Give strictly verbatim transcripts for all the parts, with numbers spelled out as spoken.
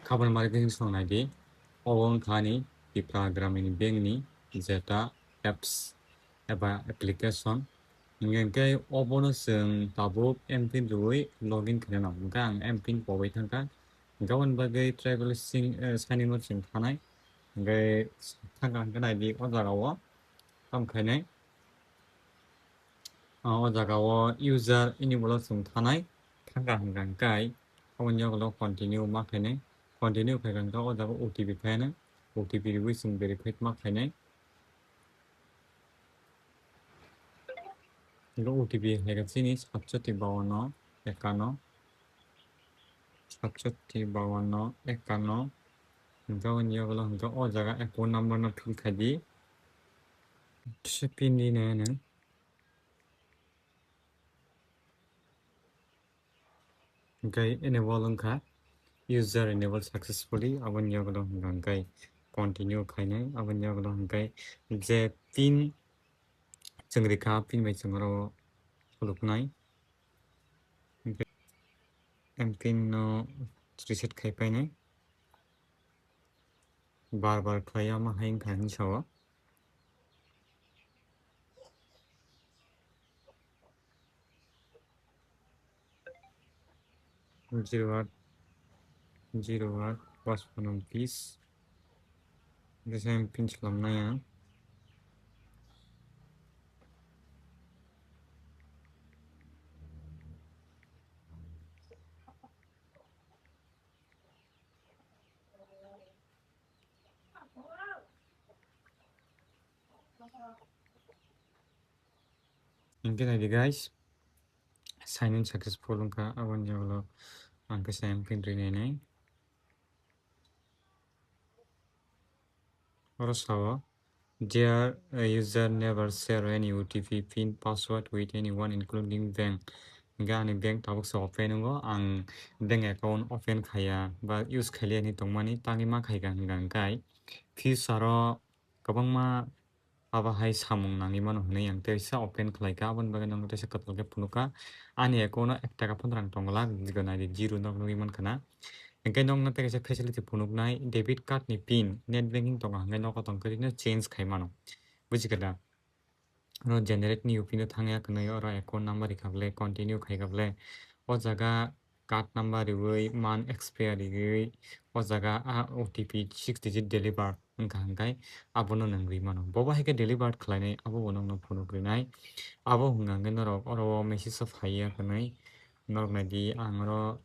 Khabangma khe chwng naidi, obo wngkha ani Tipra Gramin Bank ni jeta apps eba application. Hingkhe obono chwng tabuk M pin rwui login khaina nango. Hingkhe ang M pin kobai thangkha. Hingkhe aboni bagwi travel sing, eh, sign in no chwng thanai. Hingkhe thangkha hingkhe naidi o jaga o tamo khainai. Ah, o jaga o user enable o chwng thanai. Thangkha hingkha hingkhe aboni yagulo continue ma khainai. Continue khaikha hingkhe o jaga O T P phainai. O T P rwui chwng verify ma khainai. Hingkhe O T P haikhe chini satshoti bawanno ekkanno, satshoti bawanno ekkanno. Hingkhe aboni yagulo hingkhe o jaga account number no fill khaidi. Tei pin rinai ano. Hingkhe enable wngkha, user enable successfully, aboni yagulo hingkha hingkhe continue khainai, aboni yagulo hingkhe je pin chwng rikha, pin bai chwng oro khuluknai. Hingkhe M pin no reset khai painai. Bar bar khlai ya ma hai wngkha hinwi sao. Zero eight, zero eight, pas phano bis. Bisa yang pin selam naya. Hingkhe naidi guys, sign in successful wngkha, aboni yagulo ang khe sign in pin rinai nai. Oro sao, dear, uh, user, never share any O T P, pin, password with anyone, including bank. Hingkhe ani bank tabuk se open wngo, ang bank account open khaiya ba use khailiya hinwi tongmani, tangwi ma khaikha hingkha hingkhe future o kwbangma abo hai samung nangwi mano hinwi ang teisa open khlaikha, aboni bagwi nokno teisa kwtal khe phunukha. Ani account o ek taka phano rang tongla, zero naidi zero nok nugwi mankha na. Hingkhe nokno tei kaisa facility phunuknai, debit card ni pin, net banking tongo hingkhe nogo tongkhe rino change khai mano. Bujikha da? Oro generate ni U P no thangya kwnwi, oro account number rikha ble, continue khaikha ble. O jaga card number riwi, month expire riwi, o jaga a O T P six digit deliver wngkha hingkhe abono nwng rwi mano. Bobo hai khe deliver khlainai, abo bo nokno phunuk rinai. Abo hwnka hingkhe norok oro o message o phaiya kwnwi, norok naidi ang oro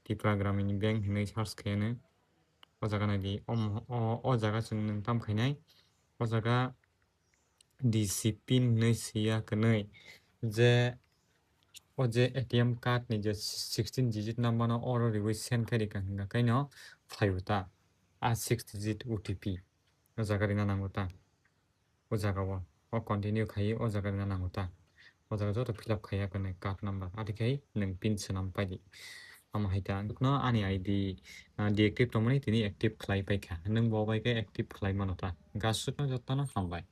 Tipra Gramin Bank hinwi search khaiyano. O jaga naidi, o mo-, o, o jaga chwng nwng tam khainai. O jaga D C pin hinwi swiya kwnwi je o je A T M card ni je sixteen digit number no oro riwi send khai rikha hingkha khe no phaio ta. A six digit O T P o jaga rina nango ta. O jaga o, o continue khai o jaga rina nango ta. O jaga joto fill up khaiya kwnwi card number. Ati khai nwng pin swnam paidi. Amo hai ta, no ani I D, ah, deactive tongmani tini active khlai paikha. Nwng bo bai khe active khlai mano ta. Gasukno jotono hambai.